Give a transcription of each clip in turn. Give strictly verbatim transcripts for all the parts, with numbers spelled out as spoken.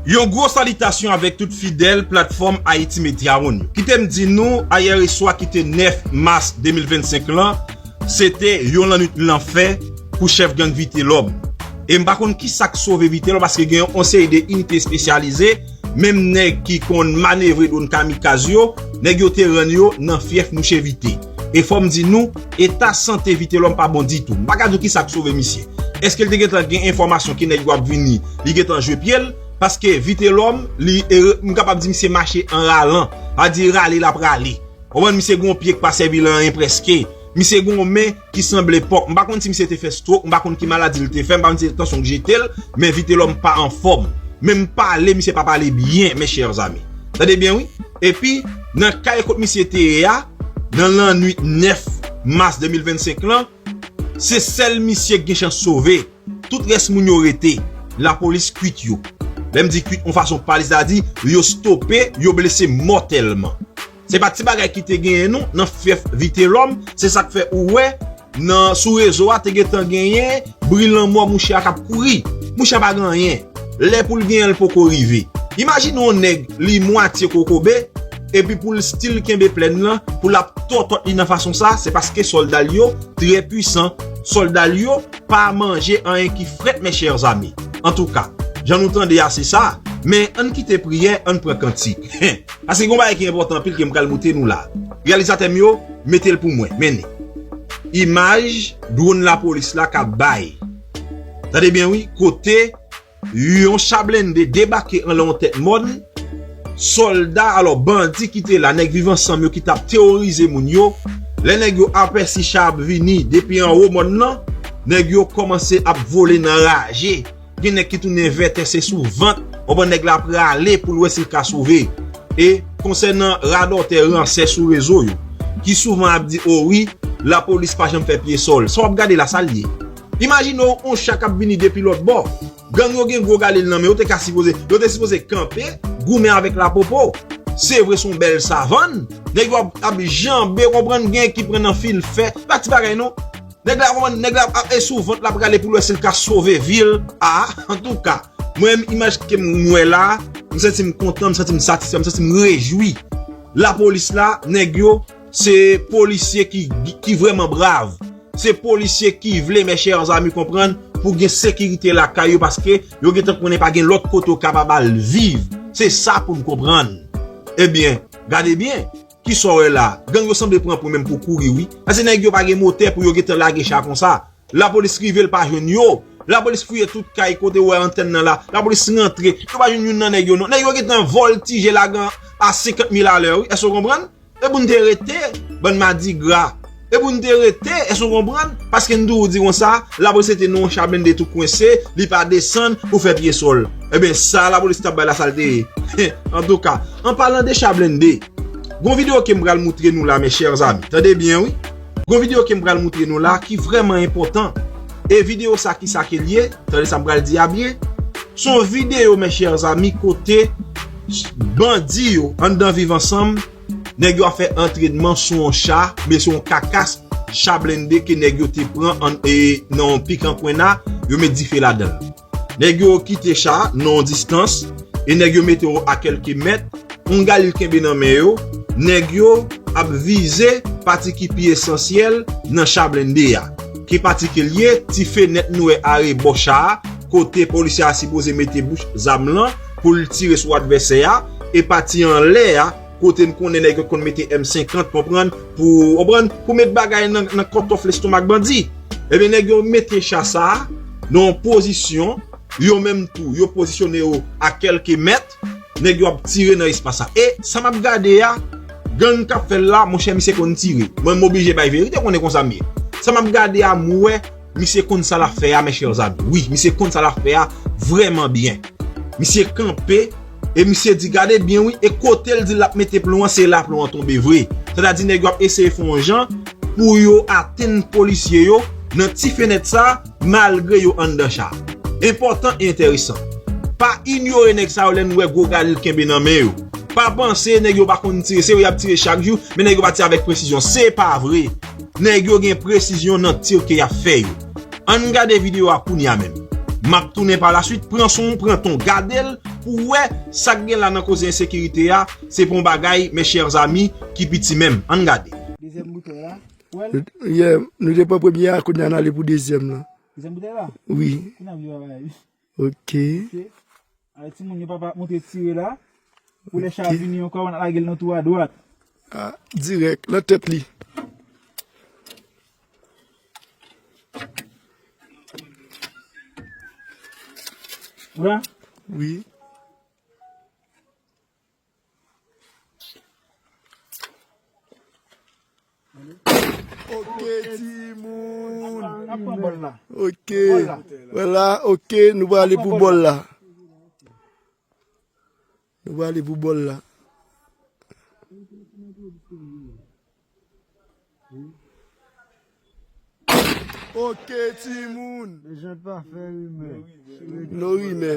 Yon gwo salitasyon avèk tout fidèl platfòm Haiti Media One yo. Kite m di nou, ayèreswa ki te nèf mas de mil vennsenk lan, se te yon lannwit lanfè pou chèf gang Vitelòm. E m pa konn ki sa k sove Vitelòm, paske gen yon seri de inite espesyalize, menm nèg ki konn manevre dwòn kamikaz yo, nèg yo te rann yo nan fyèf mouche Vite. E fò m di nou, eta sante Vitelòm pa bon ditou. M pa ka di w ki sa k sove misye. Èske l te gentan gen enfòmasyon ke nèg yo ap vini, li gentan jwe pye l? Paske Vitelòm, li, e, m kapab di misye mache an ralan. Sa di rale l ap rale. Ou konprann, misye gen yon pye k pa sèvi l anyen prèske. Misye gen yon men ki sanble pòk. M pa konn si misye te fè stroke, m pa konn ki maladi l te fè, m pa konn si se tansyon k jete l, men Vitelòm pa anfòm. Menm pale, misye pa pale byen, mes chers amis. Tande byen, wi. Epi, nan kay kot misye te ye a, nan lannwit nèf mas de mil vennsenk lan, se sèl misye k gen chans sove. Tout rès moun yo rete. Lapolis kwit yo. Lè m di kwit yon fason pale, sètadi yo stope, yo blese mòtèlman. Se pa ti bagay ki te genyen non, nan fyèf Vitelòm, se sa k fè ou wè, nan, sou rezo a te gentan genyen bri lanmò mouche a k ap kouri. Mouche a pa gen anyen. Lè pou l genyen l poko rive. Imajine yon nèg, li mwatye kokobe, epi pou l still kenbe plèn lan, pou l ap tòtòt li nan fason sa, se paske sòlda l yo trè pwisan. Sòlda l yo pa manje anyen ki frèt, mes chers amis. Antouka, jan nou tande a, se sa. Men, ann kite priyè, ann pran kantik. Paske gen yon bagay ki enpòtan anpil ke m pral moutre nou la. Reyalizatè m yo, mete l pou mwen. Mennen. Imaj dwòn lapolis la k ap bay. Tande byen, wi. Kote yon cha blende debake anlè yon tèt mòn. Sòlda, alò, bandi ki te la, nèg Viv Ansanm yo ki t ap teworize moun yo, lè nèg yo apèsi cha ap vini depi anwo mòn nan, nèg yo kòmanse ap vole nan raje. Gen nèg ki tounen vètè, se sou vant, ou konprann, nèg la prale pou l wè si l ka sove. E konsènan radòtè ransè sou rezo yo, ki souvan ap di, o wi, lapolis pa janm fè pye sòl. Sa w ap gade la, sa l ye. Imajine w, yon cha k ap vini depi lòt bò. Gang yo gen gwo galil nan men yo, te ka sipoze, yo te sipoze kanpe, goumen avèk lapopo. Se vre, se yon bèl savann. Nèg yo ap, ap janbe, konprann, gen ki pran nan fil fè. Pa ti bagay non. Nèg la, konprann, nèg la ap, e sou vant l ap rale pou l wè si l ka sove vi l. A, antouka, mwen menm, imaj ke m wè la, m santi m kontan, m santi m satisfè, m santi m rejwi. Lapolis la, nèg yo, se polisye ki, ki vrèman brav. Se polisye ki vle, mes chers amis, konprann, pou gen sekirite lakay yo, paske yo gentan konnen pa gen lòt kote yo kapab al viv. Se sa pou n konprann. Ebyen, gade byen, kisa w wè la? Gang yo sanble pran pwen menm pou kouri, wi. Paske nèg yo pa gen motè pou yo gentan lage cha konsa. Lapolis rive, l pa jwenn yo. Lapolis fouye tout kay kote w wè antèn nan la. Lapolis rantre. Yo pa jwenn youn nan nèg yo, non. Nèg yo gentan vòltije lage a senkant mil alè, wi. Èske w konprann? E pou n te rete, bann madigra. E pou n te rete, èske w konprann? Paske n toujou di konsa, lapolis rete nan yon cha blende tou kwense, li pa desann pou fè pye sòl. Ebyen, sa lapolis t ap bay la, sa l te ye. Antouka, an palan de cha blende, gon videyo ke m pral moutre nou la, mes chers amis. Tande byen, wi. Gon videyo ke m pral moutre nou la ki vrèman enpòtan. E videyo sa, kisa ke l ye? Tande sa m pral di a byen. Se yon videyo, mes chers amis, kote bandi yo anndan Viv Ansanm, nèg yo ap fè antrènman sou yon cha, men se yon kakas cha blende ke nèg yo te pran an, e, nan yon pikantwena, yo met dife ladan l. Nèg yo kite cha nan yon distans, e nèg yo mete yo a kèlke mèt, yon galil kenbe nan men yo, nèg yo ap vize pati ki pi esansyèl nan cha blende a. Ki pati ke l ye? Ti fenèt nou wè arebò cha a, kote polisye a sipoze mete bouch zam lan pou l tire sou advèsè a, e pati anlè a, kote n konnen nèg yo konn mete M senkant, konprann, pou, konprann, pou met bagay nan, nan kòtòf lestomak bandi. Ebyen, nèg yo mete cha sa a nan yon pozisyon, yo menm tou, yo pozisyone yo a kèlke mèt, nèg yo ap tire nan espas la. E sa m ap gade a, gang k ap fè l la, monchè, misye konn tire. Mwen, m oblije bay verite, konnen konsa m ye. Sa m ap gade a, m wè, misye konn sa l ap fè a, mes chers amis. Wi, misye konn sa l ap fè a vrèman byen. Misye kanpe, e misye di, gade byen wi, e kote l di l ap mete plon an, se la plon an tonbe vre. Sètadi nèg yo ap eseye fè yon jan pou yo atenn polisye yo nan ti fenèt sa, malgre yo anndan cha. Enpòtan e enteresan. Pa inyore nèg sa yo lè n wè gwo galil kenbe nan men yo. Pa panse nèg yo pa konn tire, se vre y ap tire chak jou, men nèg yo pa tire avèk presizyon. Se pa vre. Nèg yo gen presizyon nan tir ke y ap fè yo. Ann gade videyo a kounye a menm. M ap tounen pa la swit, pran son, pran ton, gade l, Pou w wè, sa k gen la nan koze ensekirite a, se pa yon bagay, mes chers amis, ki piti menm. Ann gade. Dezyèm boutèy la. Ou wè l? Yeah, nou te pran premye a, kounye a n ale pou dezyèm lan. Dezyèm boutèy la? Wi. Kounye a pou yo bagay. Ok. Ok. Ale timoun yo papa monte tire la. Pou lè chat vini ankò, w ap lage l nan tou a dwat. Ah, dirèk, nan tèt li. Ou la? Wi. Ok, timoun. N ap pran bòl la. Ok. Bòl la. Vwala, ok, nou prale pou bòl la. Nou prale pou bòl la. Ok, timoun. Lejand pa fè rimè. No rimè.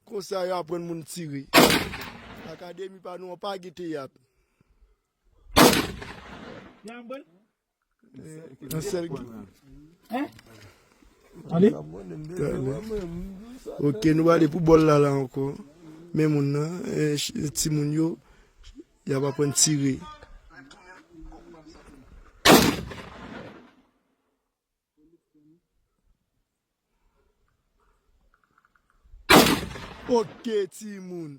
Konsa yo aprann moun tire. Akademi pa nou an pa gen teyat. Yon sèl ki. Hein? Tande? Ok, nou prale pou bòl la la ankò. Men moun nan, eh, ch- timoun yo, y ap aprann tire. Ok, timoun.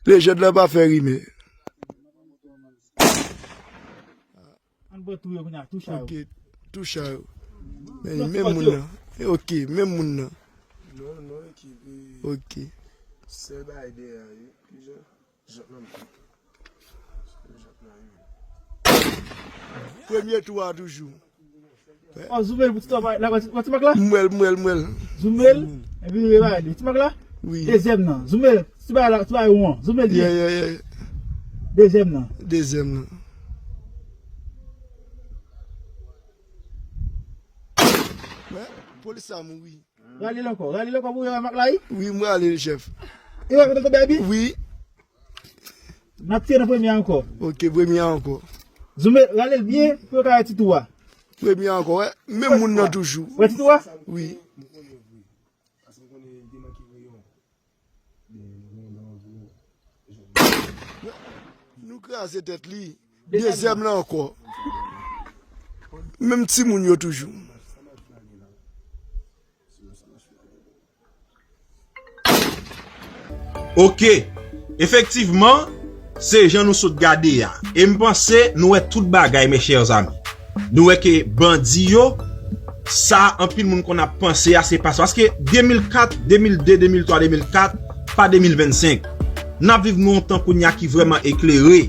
Lejand la pa fè rimè. Ann pran tou yo kounye a, tou cha yo. Ok, tou cha yo. Men, menm moun nan. Ok, menm moun nan. Non, non, ekip. Ok. Sèl bagay dèyè a, wi. Kijan? Premye tou a toujou. Oh, zoome l pou ti mak la. M wè l, m wè l, m wè l. Zoome l, epi nou revale. Ti mak la? Wi. Dezyèm nan. Zoome l. Ti bagay la, ti bagay won an. Zoome l byen. Yeah, yeah, yeah. Dezyèm nan. Dezyèm nan. Wè, polis sa mouri. Rale l ankò, rale l ankò pou yo wè mak la, wi. Wi, m rale l, chèf. E wè kote l tonbe a pi? Wi. N ap tire nan premye a ankò. Ok, premye a ankò. Zoome, rale l byen pou yo ka wè ti tou a. Premye a ankò, wè. Menm moun nan toujou. Wè ti tou a? Wi. Nou kraze tèt li. Dezyèm lan ankò. Menm timoun yo toujou. Ok. Efektivman, se jan nou sot gade a. E m panse nou wè tout bagay, mes chers amis. Nou wè ke bandi yo, sa anpil moun konn ap panse a, se pa sa. Paske de mil kat, de mil de, de mil twa, de mil kat, pa de mil vennsenk. N ap viv nan yon tan kounye a ki vrèman eklere.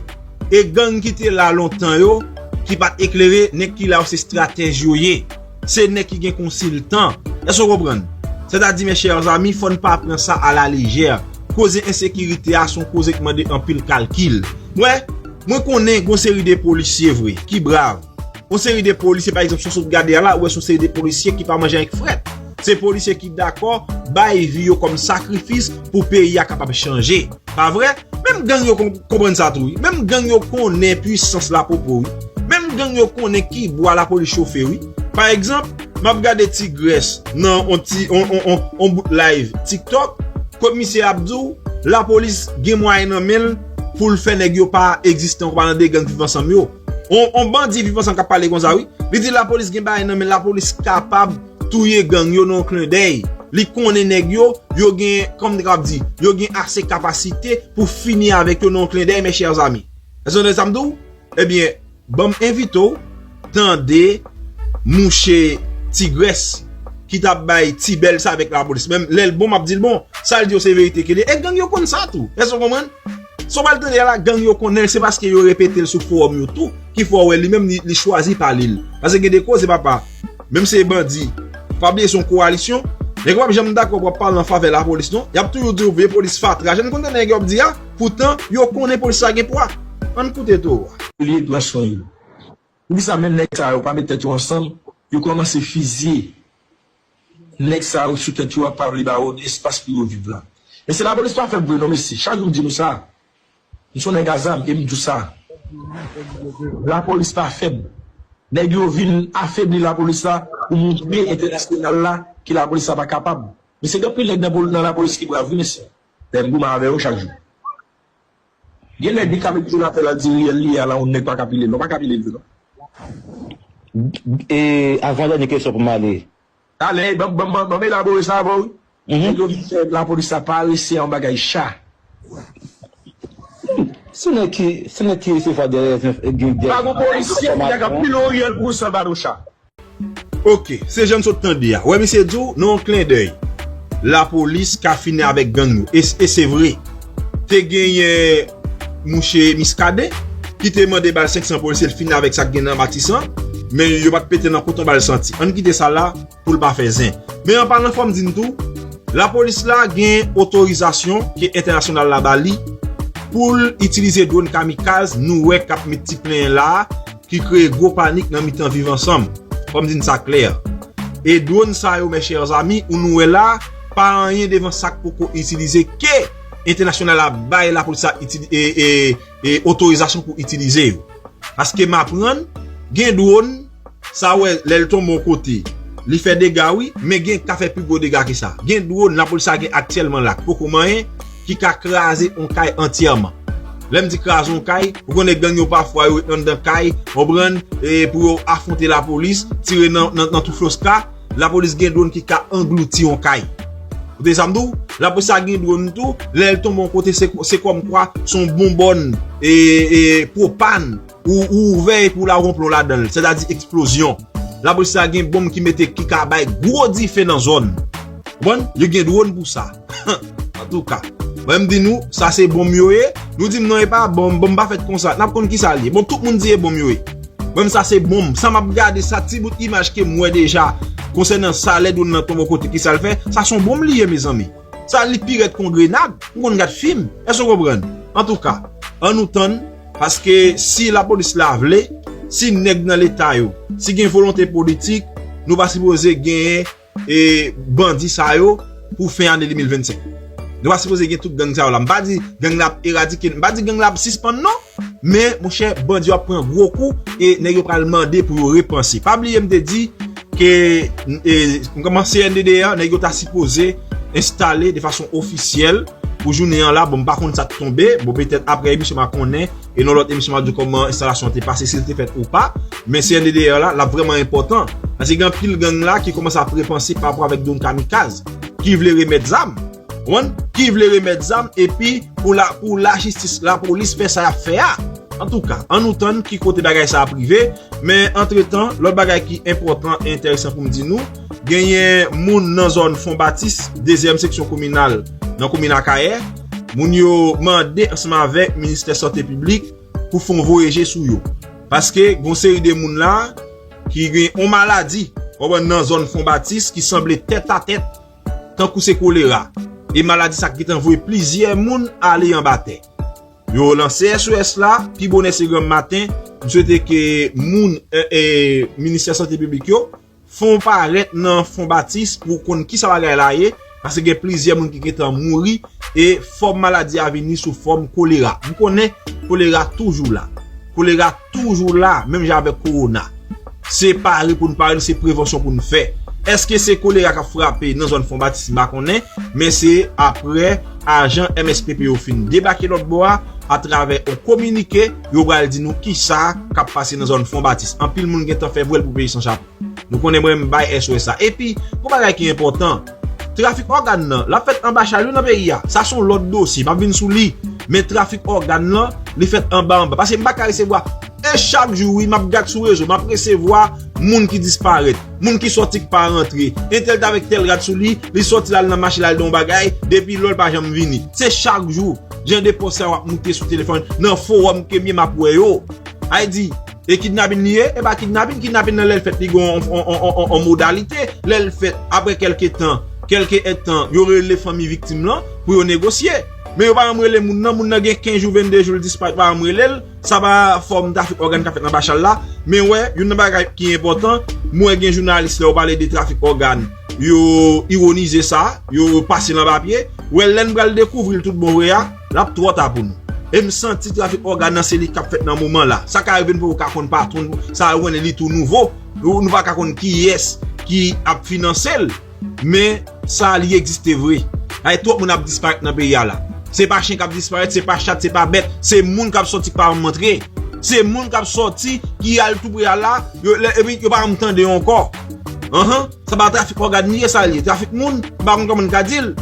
E gang ki te la lontan yo, ki pa t eklere, nèg ki la yo se estratèj yo ye. Se nèg ki gen konsiltan. Èske w konprann? Sètadi, mes chers amis, fò n pa pran sa a la lejè. Koze ensekirite a se yon koze ki mande anpil kalkil. Wè, mwen konnen gon seri de polisye vre, ki brav. Yon seri de polisye, pa egzanp, si w sot gade a la, ou wè se yon seri de polisye ki pa manje avèk frèt. Se polisye ki dakò bay vi yo kòm sakrifis pou peyi a kapab chanje. Pa vre? Menm gang yo kon- konprann sa tou, wi. Menm gang yo konnen pwisans lapwopo, wi. Menm gang yo konnen ki bwa lapolis chofe, wi. Pa egzanp, m ap gade Ti Grès nan on ti, on, on, on, on bout live TikTok, kot misye ap di w, lapolis gen mwayen nan men l pou l fè nèg yo pa egziste ankò, pa nan de gang Viv Ansanm yo. On, on bandi Viv Ansanm k ap pale konsa, wi. Li di lapolis gen bagay nan men l, lapolis kapab touye gang yo nan yon klendèy. Li konnen nèg yo, yo gen, kòm m te kapab di, yo gen ase kapasite pou fini avèk yo nan yon klendèy, mes chers amis. Èske w tande sa m di w? Ebyen, ban m envite w tande mouche Ti Grès ki t ap bay ti bèl sa avèk lapolis. Menm lè l bon, m ap di l bon. Sa l di yo se verite ke l ye. E gang yo konn sa tou. Èske w konprann? Sa w pral tande a la, gang yo konnen l, se paske yo repete l sou fowòm yo tou, ki fè w wè li menm li, li chwazi pale l. Paske gen de koze, papa, menm se bandi, pa bliye se yon kowalisyon, nèg yo p ap janm dakò pou ap pale an favè lapolis non. Y ap toujou di w vye polis fatra. Jan n konn tande nèg yo ap di a, poutan yo konnen polis la gen pwa. Ann koute tou. Li pran swen yo. Poukisa menm nèg sa yo pa met tèt yo ansanm, yo kòmanse fizye nèg sa yo sou tèt yo a, pa vle ba yo espas pou yo viv la. Mesye, lapolis pa fèb vre non, mesye. Chak jou m di nou sa. M se yon nèg a zam e m di w sa. Lapolis pa fèb. Nèg yo vin afebli lapolis la pou montre entènasyonal la ke lapolis la pa kapab. Mesye, gen anpil nèg nan pol-, nan lapolis ki brav, wi, mesye. Lè m goumen avè yo chak jou. Gen nèg li ka met Jonathan al di riyèl li a la, yon nèg pa ka pile l non, pa ka pile l non. E, avan dènye kesyon pou m ale. Ale, ban, ban, ban, ban m elabore sa avè w, wi. Nèg yo vin fè lapolis la parese a yon bagay cha. Se nèg ki, se nèg ki resevwa de, de, de, Pa gon polisye ki ta ka pile yon riyèl pou san bato cha. Ok, se jan n sot tande a. Wè, misye di w, nan yon klendèy, lapolis ka fini avèk gang yo. E, e se vre. Te genyen mouche Miskaden ki te mande bal senk san polisye l fini avèk sa k gen nan Matisan, men yo pa t pete nan koton bal santi. Ann kite sa la pou l pa fè zen. Men an palan, fò m di n tou, lapolis la gen otorizasyon ke entènasyonal la ba li pou l itilize dwòn kamikaz nou wè k ap met ti plenyen la a, ki kreye gwo panik nan mitan Viv Ansanm. Fò m di n sa klè. E dwòn sa yo, mes chers amis, ou nou wè la, pa anyen devan sa k poko itilize ke entènasyonal la bay lapolis la itili-, e, e, e, otorizasyon pou itilize yo. Paske m aprann, gen dwòn, sa wè, lè l tonbe yon kote, li fè dega wi, men gen k ka fè pi gwo dega ke sa. Gen dwòn lapolis la gen aktyèlman la, k poko manyen, ki ka kraze yon kay antyèman. Lè m di kraze yon kay, ou konnen gang yo pafwa yo ret anndan kay, konprann, e pou yo afwonte lapolis, tire nan, nan, nan tou floska, lapolis gen dwòn ki ka anglouti yon kay. Ou te sa m di w? Lapolis la gen dwòn tou, lè l tonbe yon kote, se, se kòmkwa se yon bonbòn e, e pwopan ou, ou ouvè epi w lage yon plon ladan l, sètadi eksplozyon. Lapolis la gen bonm ki mete, ki ka bay gwo dife nan zòn. Konprann? Yo gen dwòn pou sa. Antouka, mwen m di nou, sa se bonm yo ye. Nou di m non, e pa bonm, bonm pa fèt konsa. N ap konn kisa l ye. Bon, tout moun di e bonm yo ye. Mwen m sa se bonm. Sa m ap gade, sa ti bout imaj ke m wè deja konsènan sa lè dwòn nan tonbe yon kote, kisa l fè, sa se yon bonm li ye, mezanmi. Sa li pi rèd ke yon grenad. M konn gad fim. Èske w konprann? Antouka, ann nou tann, paske si lapolis la vle, si nèg nan leta yo, si gen volonte politik, nou pa sipoze genyen e bandi sa yo pou fen ane de mil vennsenk. Nou pa sipoze gen tout gang sa yo la. M pa di gang la ap eradike, m pa di gang la ap sispann non. Men, monchè, bandi yo ap pran gwo kou e nèg yo pral mande pou yo repanse. Pa bliye m te di ke e, kòman C N D D A, nèg yo ta sipoze enstale de fason ofisyèl pou jounen an la. Bon, m pa konn sa k tonbe. Bon, petèt aprè emisyon m a konnen. E nan lòt emisyon m a di w kòman enstalasyon an te pase, si l te fèt ou pa. Men C N D D R la, l ap vrèman enpòtan. Paske gen anpil gang la ki kòmanse ap repanse pa rapò avèk dwòn kamikaz. Ki vle remèt zam. Konprann? Ki vle remèt zam epi pou la, pou lajistis, lapolis fè sa y ap fè a. Antouka, ann nou tann ki kote bagay sa ap rive. Men antretan, lòt bagay ki enpòtan e enteresan pou m di nou, genyen moun nan zòn Fon Batis, dezyèm seksyon kominal, nan komin Akayè, moun yo mande ansanm avèk Ministè Sante Piblik pou fè yon voye je sou yo. Paske gon seri de moun la ki gen yon maladi, w konprann, nan zòn Fon Batis ki sanble tèt a tèt, tankou se kolera. E maladi sa ki gentan voye plizyè moun ale anba tè. Yo lanse S O S la, pi bonè se granm maten. M swete ke moun, e, e, Ministè Sante Piblik yo, fè yon parèt nan Fon Batis pou konn kisa bagay la ye, paske gen plizyè moun ki gentan mouri, e fòm maladi a vini sou fòm kolera. M konnen kolera toujou la. Kolera toujou la, menm jan avèk kowona. Se pare pou n pare, se prevansyon pou n fè. Èske se kolera k ap frape nan zòn Fon Batis? M pa konnen, men se aprè ajan M S P P yo fin debake lòt bò a, atravè yon kominike, yo pral di nou kisa k ap pase nan zòn Fon Batis. Anpil moun gentan fè vwèl pou peyi san chapo. Nou konnen mwen m bay S O S la. Epi, gon bagay ki enpòtan. Trafik ògàn nan, l ap fèt anba chal wi nan peyi a. Sa se yon lòt dosye, m ap vin sou li. Men trafik ògàn nan, li fèt anba anba. Paske m pa ka resevwa. E chak jou, wi, m ap gad sou rezo, m ap resevwa moun ki disparèt, moun ki sòti k pa rantre. Entèl t avèk tèl rad sou li, li sòti l al nan mache l al nan yon bagay, depi lò l pa janm vini. Se chak jou, jan de pòs sa yo ap moute sou telefòn, nan fowòm ke m ye m ap wè yo. Ay di, e kidnapin li ye? E pa kidnapin, kidnapin nan lè l fèt li gen yon, yon, yon, yon, yon modalite. Lè l fèt, aprè kèlke tan, kèlke èdtan, yo rele fanmi viktim lan pou yo negosye. Men yo pa janm rele moun nan, moun nan gen kenz jou, vennde jou l disparèt, yo pa janm rele l. Sa pa fòm trafik ògàn k ap fèt anba chal la. Men wè, youn nan bagay ki enpòtan, m wè gen jounalis lè yo pale de trafik ògàn, yo iwonize sa, yo pase l anba pye. Wè, lè n pral dekouvri l tout bon vre a, l ap twò ta pou nou. E m santi trafik ògàn nan se li k ap fèt nan moman la. Sa ka rive n poko ka konn patwon sa yo, konnen li tou nouvo. Nou, nou pa ka konn kiyès ki ap finanse l. Men sa li egziste vre. Ay, twòp moun ap disparèt nan peyi a la. Se pa chen k ap disparèt, se pa chat, se pa bèt, se moun k ap sòti k pa janm antre. Se moun k ap sòti ki al tou pre a la, yo, lè, epi yo pa janm tande yo ankò. Anhan, sa pa trafik ògàn li ye, sa li ye. Trafik moun, m pa konn kòman n ka di l.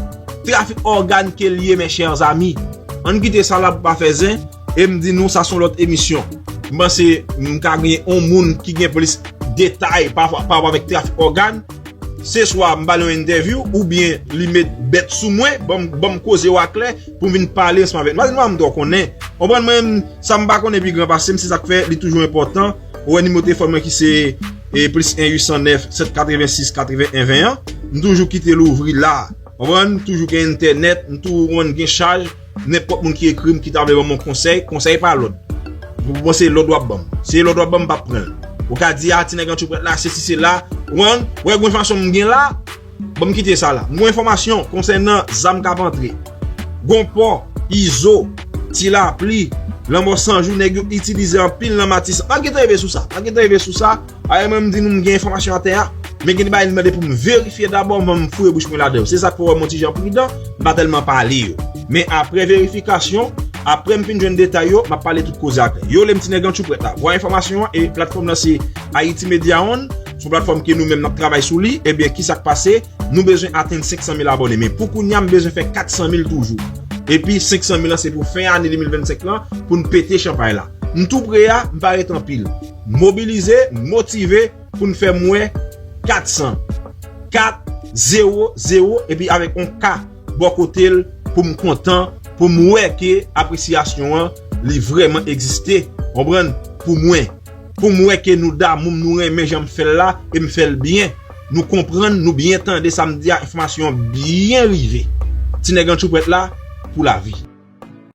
Trafik ògàn ke l ye, mes chers amis. Ann kite sa la pou pa fè zen, e m di nou sa se yon lòt emisyon. M panse m ka gen yon moun ki gen plis detay pa, pa rapò avèk trafik ògàn. Se swa m ba l yon entèvyou oubyen li met bèt sou mwen, ban m, ban m koze yo aklè pou m vin pale ansanm avèk nou. Paske nou pa menm twò konnen. Konprann mwen, sa m pa konnen pi gran pase m, se sa k fè li toujou enpòtan. Ou wè nimewo telefòn mwen ki se e, plis en uit san nèf sèt katrevensis katreven en ven an. M toujou kite l ouvri la. Konprann? M toujou gen entènèt, m toujou konn gen chaj. Nenpòt moun ki ekri m, ki ta vle ban m yon konsèy, konsèy pa lòd. Ou panse lòd w ap ban m. Se lòd w ap ban m, m p ap pran l. Ou ka di, a, ti nèg Antyoprèt la, sesi, sela. Ou konprann? Ou wè gwo enfòmasyon m gen la, ban m kite sa la. M gwo enfòmasyon konsènan zam k ap antre. Gon pò, Izo, Ti Lapli, Lanmò San Jou, nèg yo itilize anpil nan Matisan. Pa gentan rive sou sa. Pa gentan rive sou sa. Ayè, mwen, m di nou, m gen enfòmasyon atè a. Men gen de bagay li mande pou m verifye dabò, anvan m foure bouch mwen ladan yo. Se sa k fè w wè m yon ti jan pridan, m pa tèlman pale yo. Men apre verifikasyon, apre m fin jwenn detay yo, m ap pale tout koze aklè. Yo rele m ti nèg Antyoprèt la. Vwa enfòmasyon an e platfòm nan se Haiti Media One. Se yon platfòm ke nou menm n ap travay sou li. Ebyen, ki sa k pase? Nou bezwen atenn senk san mil abòne. Men pou kounye a, m bezwen fè kat san mil toujou. Epi senk san mil lan, se pou fen ane de mil vennsenk lan, pou n pete chanpay la. M tou pre a, m pa ret anpil. Mobilize, motive pou n fè m wè kat san. Kat, zewo, zewo, epi avèk yon K bò kote l pou m kontan, pou m wè ke apresyasyon an, li vrèman egziste. Konprann? Pou mwen. Pou m wè ke nou damou m, nou renmen jan m fè l la, e m fè l byen. Nou konprann, nou byen tande sa m di a, enfòmasyon an byen rive. Ti nèg Antyoprèt la, pou lavi.